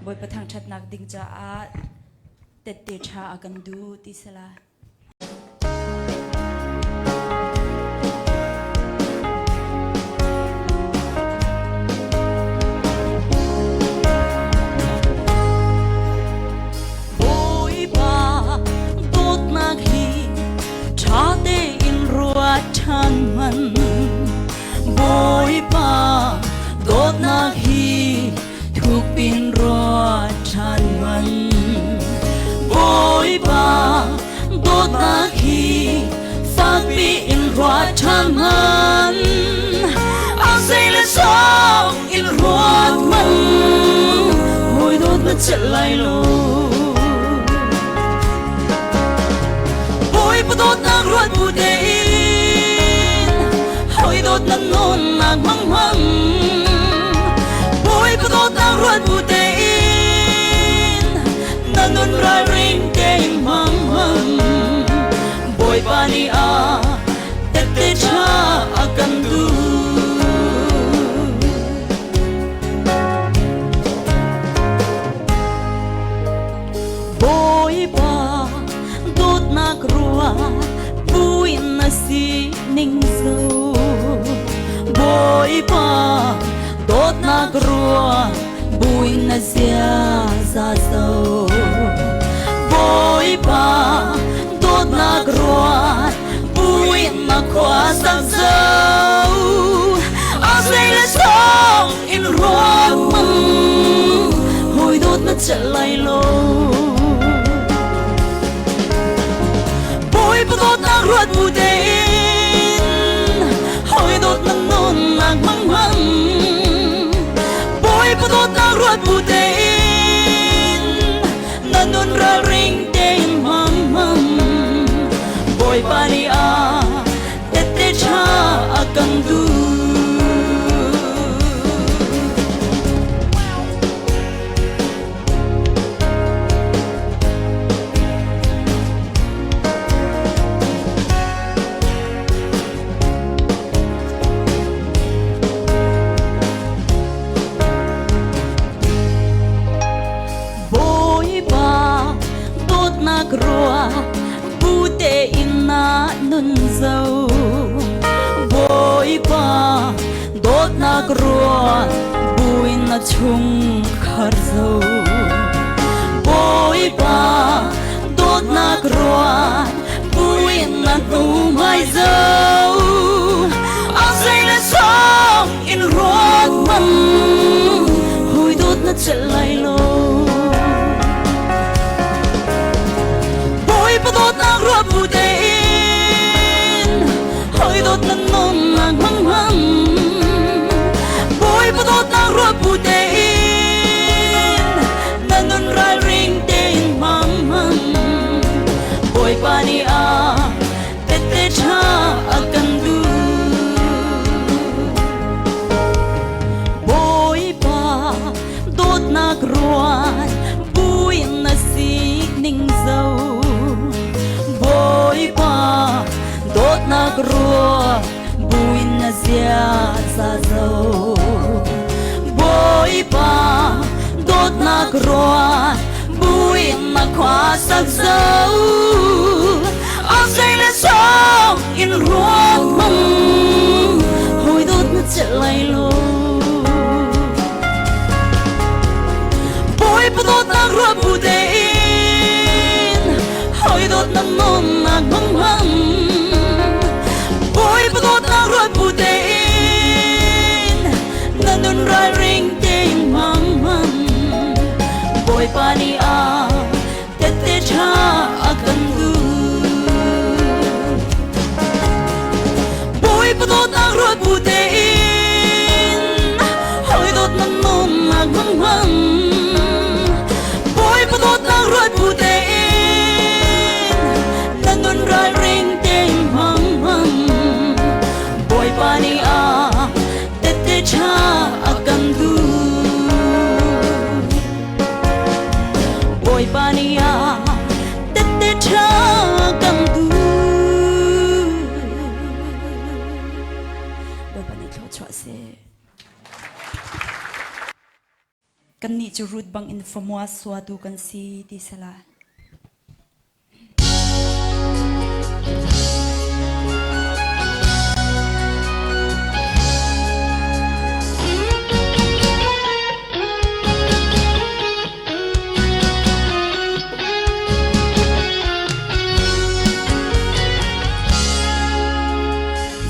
Bawipa thangṭhatnak ding caah tette ṭha a kan duh ti si lai. Bawipa dawtnak hi ṭha tein ruat ṭhan hmanh. Bawipa dawtnak hi thukpin ruat ṭhan hmanh. Bawipa dawtnak hi fakpi in ruat ṭhan hmanh. A zei le sawng in ruat hmanh. Hawi dawt na celh lai lo. Bawipa dawtnak ruat bu tein hawi dawt nan nawnnak hmang hmang Bawipa dawtnak ruat bu tein na nun ralring tein hmang hmang Bawipa nih a tette ṭha a kan duh. Bawipa dawtnak ruah buin na si ning zo Bawipa dawtnak ruah buin na zia za zo Bawipa dawtnak ruah buin na khua sak zo A zei le song in ruak mang Hawi dawt na celh lai lo Bawipa dawtnak ruat bu tein hawi dawt na nunnak hmang hmang Bawipa dawtnak ruat bu tein na nun ralring tein hmang hmang Bawipa nih a tette ṭha a kan duh. Bawipa dawtnak ruah bu tein na nun zo Bawipa dawtnak ruah buin na chungkhar zo Bawipa dawtnak ruah buin na hnu hmai zo A zei le song in ruat hmang Hui dawt na celh lai lo Bawipa dawtnak ruah bu tein Hawi dawt na nunnak hmang hmang Bawipa dawtnak ruah bu tein Na nun ralring tein hmang hmang Bawipa nih a tette ṭha a kan duh Bawipa dawtnak ruat buin na si ning zo Bawipa dawtnak ruat buin na zia za zo Bawipa dawtnak ruat buin na khua sak zo A zei le song in ruat mang Hoi dawt na celh lai lo Bawipa dawtnak ruah bu tein hawi dawtnak nawnnak hmang hmang Bawipa dawtnak ruah bu tein na nun ralring tein hmang hmang Bawipa nih a tette ṭha a kan duh Bawipa dawtnak ruat bu tein hawi dawtnak nunnak hmang hmang Bawipa dawtnak ruat bu tein na nun ralring tein hmang hmang Bawipa nih a tette ṭha a kan duh Bawipa nih a tette ṭha kan duh. Bawipa nih thluachuah seh. Kannih cu Ruth bangin famua suatu kan si ti sala.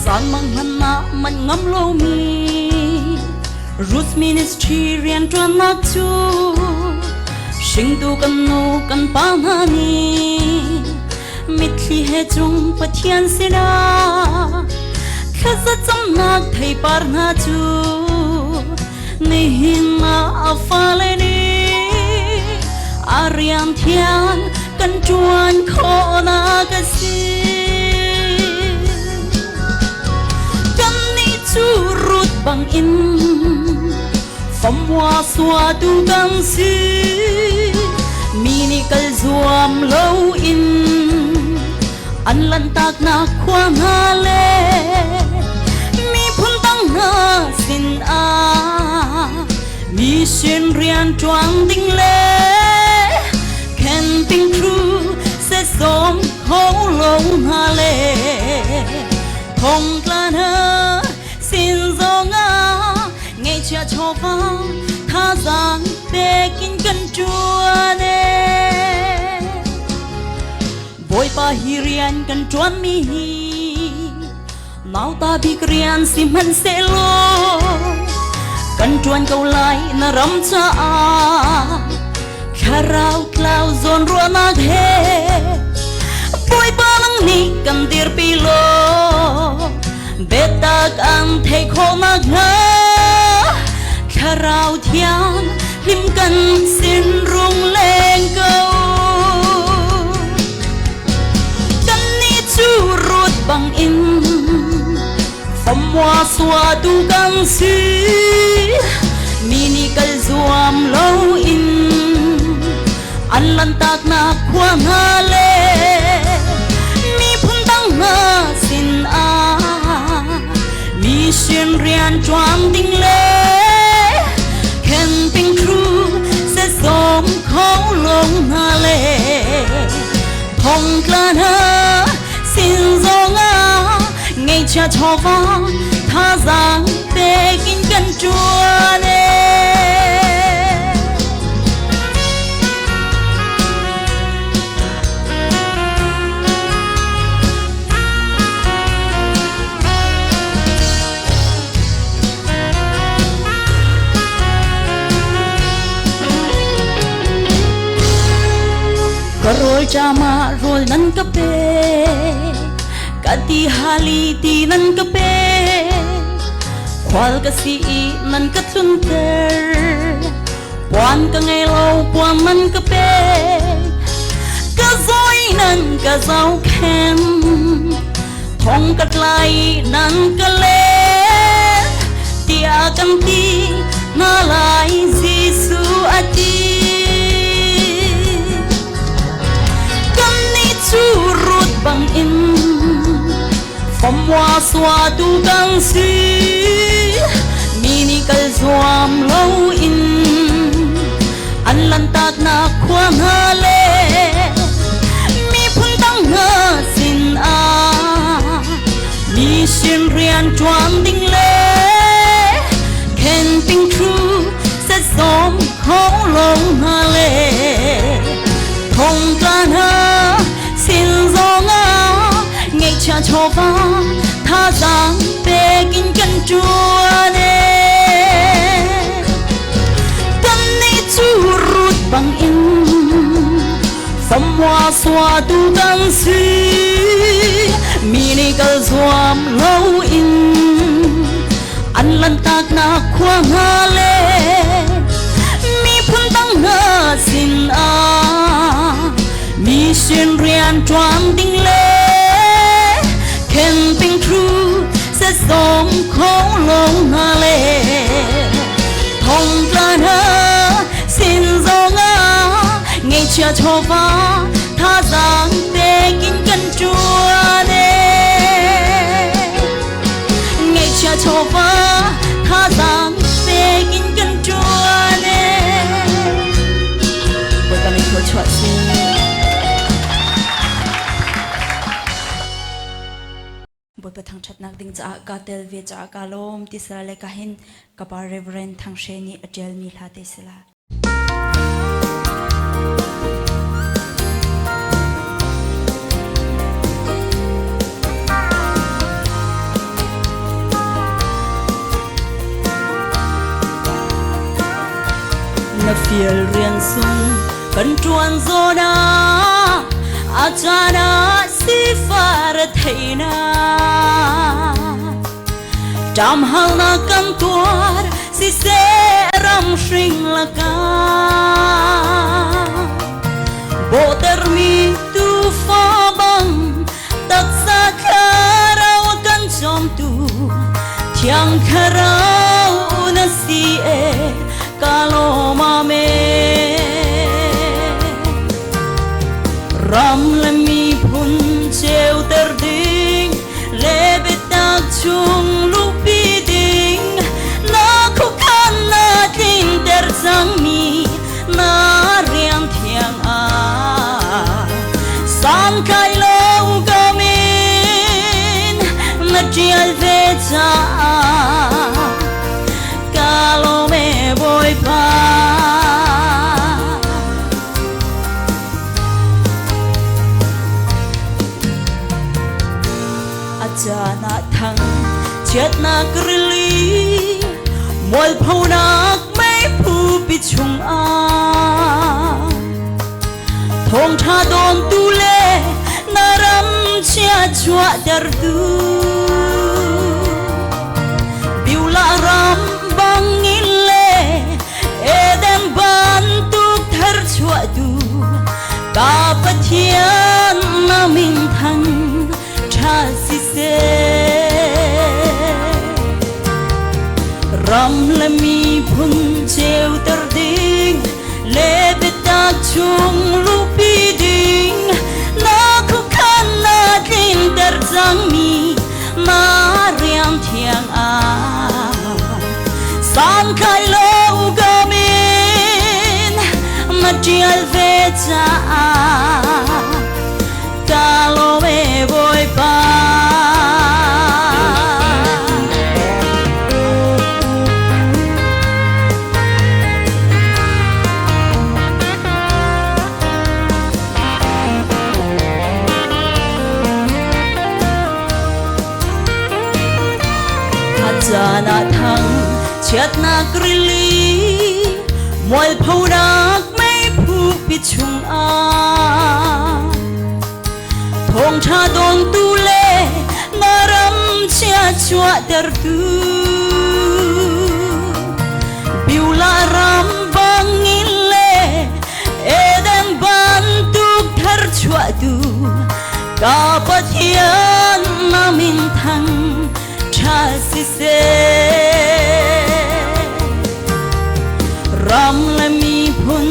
Zanmang hmanh ah man ngam lomi Roots Ministry rianṭuannak cu hringtu kan nu kan pa hna nih mitthli he cung Pathian sinah thlaza camnak theipar hna cu nihin ah a fale nih a rian thiang kan ṭuan khawhnak a si. Kannih cu Ruth bangin famua suatu kan si. Mi nih kal zuam loin an lanhtaknak khua hna le miphun dang hna sinah mission rian ṭuan ding le camping crew sehsawm kho lo hna le thongtla hna sin zongah ngeihchia chawva thazaang pekin kan ṭuan ee. Bawipa hi rian kan ṭuanmi hi nauta bik rian si hmanhsehlaw kan ṭuan ko lai na ram caah thlarau tlau zawnruahnak he Bawipa nang nih kan dirpi law biatak an theih khawh nakhnga thlarau thiang hlim kan sin rung leng ko. Kannih cu Ruth bangin famua suatu kan si. Mi nih kal zuam loin an lanhtaknak khua hna le miphun dang hna sinah mission rian ṭuan ding le camping crew sehsawm kho lo hna le thongtla hna sin zongah ngeihchia chawva thazaang pekin kan ṭuan ee. Ka rawl ṭam ah rawl nan ka pe, ka ti hali ti nan ka pe, khual ka si i nan ka tlunter, puan ka ngei lo puan nan ka pe, ka zawi nan ka zohkhenh, thong ka tlai nan ka len tiah kan ti hna lai Jesuh a ti. Kannih cu Ruth bangin famua suatu kan si. Mi nih kal zuam loin an lanhtaknak khua hna le miphun dang hna sinah mission rian ṭuan ding le camping crew sehsawm kho lo hna le thongtla hna sin zongah ngeihchia chawva thazaang pekin kan ṭuan ee. Kannih cu Ruth bangin famua suatu kan si. Mi nih kal zuam loin an lanhtaknak khua hna le miphun dang hna sinah mission rian ṭuan ding le camping crew sehsawm kho lo hna le thongtla hna sin zongah ngeihchia chawva thazaang pekin kan ṭuan ee. Ngeihchia chawva thazaang pekin kan ṭuan ee. Bawipa thangṭhatnak ding caah kaa tel ve caah kaa lawm ti sila le ka hin ka pa Reverend Thang Hre nih a ṭialmi hla te sila. Na fial rian sung kan ṭuan zawn ah a caan ah sifar theihnak ṭamhalnak kan tuar siseh ram hring lakah bawhtermi tuufa bang taksa thlarau kan cawmtu thiang thlarau na si e ka lawm amen. Ram le miphun ceuter ding le biatak chung luhpi ding na khuakhan na tlinter cangmi na rian thiang ah santlai lo ka min na ṭial ve caah ka lawm e Bawipa. A caan ah thang chiatnak rili mualphonak meiphu pi chungah thawngṭha dawntu le na ram chia chuahtertu Beulah ram bangin le Eden bantuk tharchuahtu ka Pathian na min thang ṭha siseh. Ram le miphun ceuter ding le biatak chung luhpi ding na khuakhan na tlinter cangmi na rian thiang ah santlai lo ka min na ṭial ve caah ka lawm e Bawipa. A caan ah thang chiatnak rili mualphonak meiphu pi chungah thawngṭha dawntu le na ram chia chuahtertu Beulah ram bangin le Eden bantuk tharchuahtu ka Pathian na min thang ṭha siseh. Ram le miphun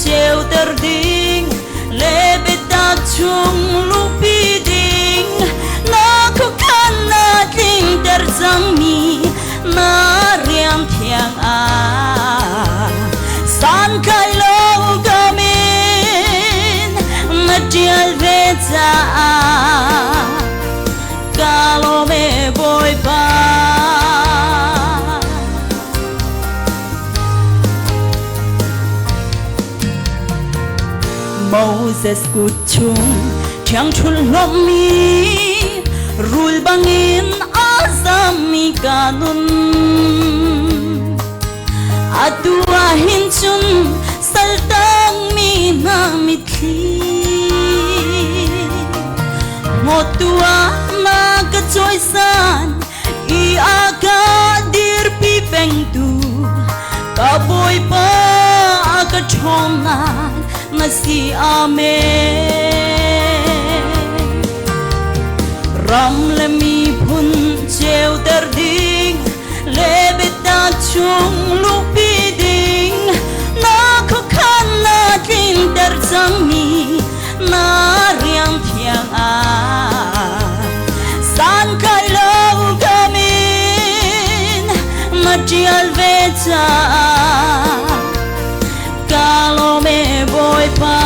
ceuter ding le biatak chung luhpi ding na khuakhan na tlinter cangmi na rian thiang ah santlai lo ka min na ṭial ve caah ka lawm e Bawipa. Moses kut chung ṭhiangṭhul hlawmmi rul bangin a zammi ka nun atu ah hin cun saltangmi hna mitthli ngawtu ah na ka cawisan i a ka dirpi pengtu ka Bawipa a ka ṭhawngnak na si. Amen. Ram le miphun ceuter ding le biatak chung luhpi ding na khuakhan na tlinter cangmi na rian thiang ah santlai lo ka min na ṭial ve caah ka lawm e Bawipa.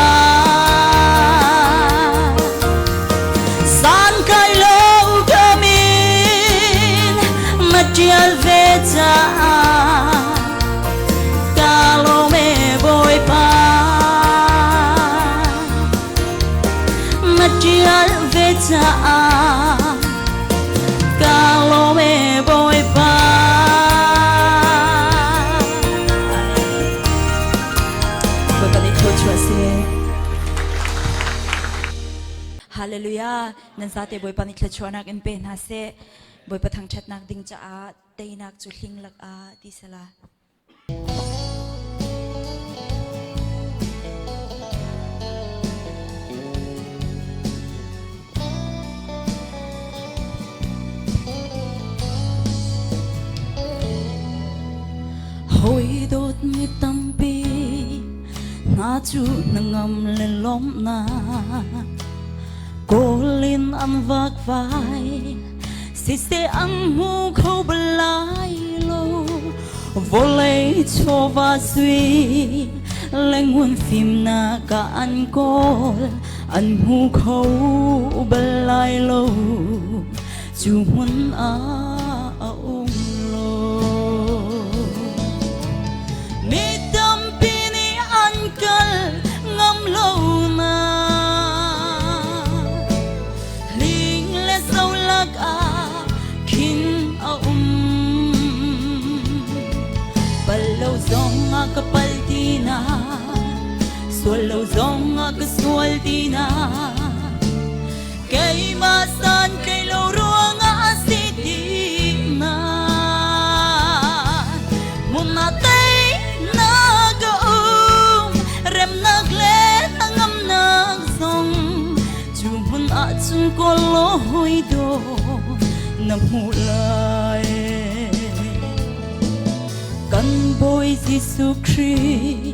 Santlai lo ka min Caah ka lawm e Bawipa. Bawipa nih thluachuah seh. Hallelujah. Nan zate Bawipa nih thluachuahnak in pe hna seh. Bawipa thangṭhatnak ding caah teinak cu hling lak ah ti sala. Hawi dawtmi tampi hna cu na ngam le lawmhnak kawl in an vakvai, siseh an hmu kho bal lai lo. Vawlei chawva sui le ngun fimnak ah an kawl, an hmu kho bal lai lo, cu hmun ah a um lo. Mi tampi nih an kal ngam lo na hling le zo lak ah khin a um. Pal lo zong ah ka pal ti na, sual lo zong ah ka sual ti na, keimah san tlei lo ruangah si ti na. Hmun ah tei na ka um, remnak le hnangamnak zong cu hmun ah cun kawl law hawi daw na hmuh lai. Kan Bawi Jesuh Khrih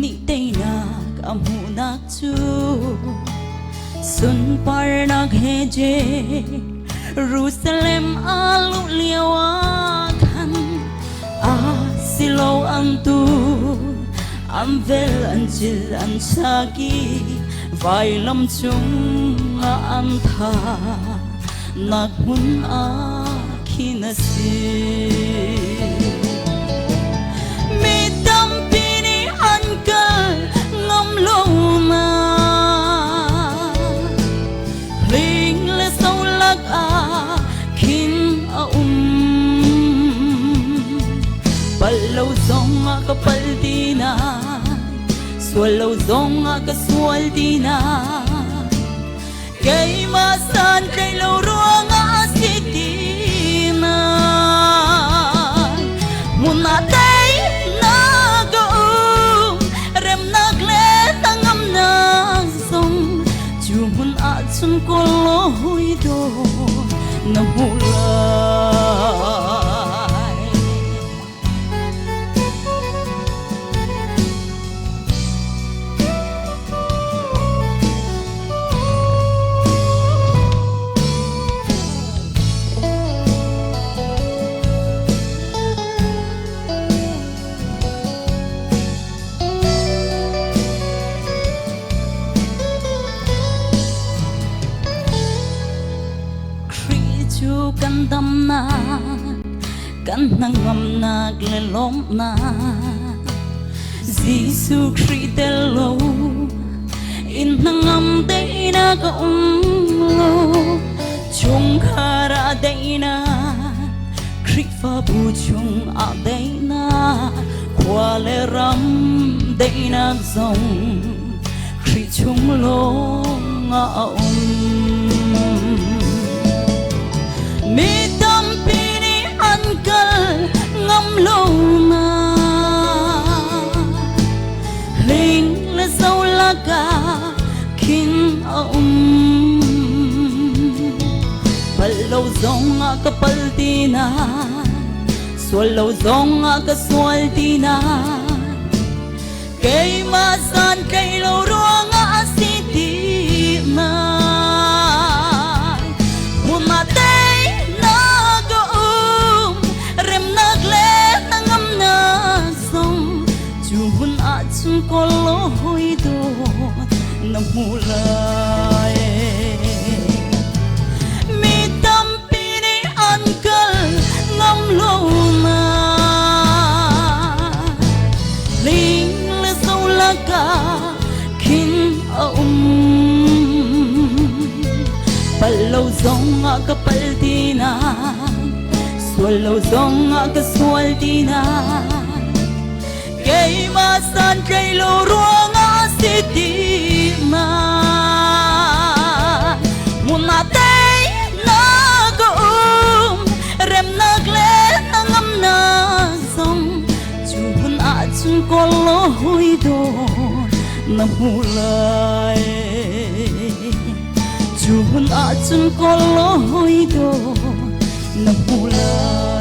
nih teinak a hmuhnak cu sunparnak he Jerusalem a luh lio ah khan a silo. An tu an vel, an cil, an chak i vailam cung ah an tha nak hmun ah khin a si. Mi tampi nih an kal ngam lo na hling le so lak ah khin a um. Pal lo zong ah ka pal ti na, sual lo zong ah ka sual ti na, keimah san tlei lo ruangah si ti na. Hmun ah tei na ka um, remnak le hnangamnak zong cu hmun ah cun kawl law hawi daw na hmuh lai. Khrih cu kan damnak, kan hnangamnak le lawmhnak. Jesuh Khrih tel lo in hnangam daihnak a um lo. Chungkhar ah daihnak, Khrihfabu chung ah daihnak, khua le ram daihnak zong Khrih chung lawng ah a um. Mi tampi nih an kal ngam lo na hling le zo lakah khin a um. Pal lo zong ah ka pal ti na, sual lo zong ah ka sual ti na, keimah san tlei lo ruangah si ti na. Hmun ah tei na ka um, remnak le hnangamnak zong cu hmun ah cun kawl law hawi dawt na hmuh lai. Mi tampi nih an kal ngam lo na ling le zo lakah khin a um. Palh lo zong ah ka pal ti na, sual lo zong ah ka sual ti na. Keimah san tlei lo ruangah si ti ma. Muna tei na ka um, remnak le hnangamnak zong cu hmun ahcun kawl law hawi dawt na hmu lai. Cu hmun ahcun kawl law hawi dawt na hmu lai.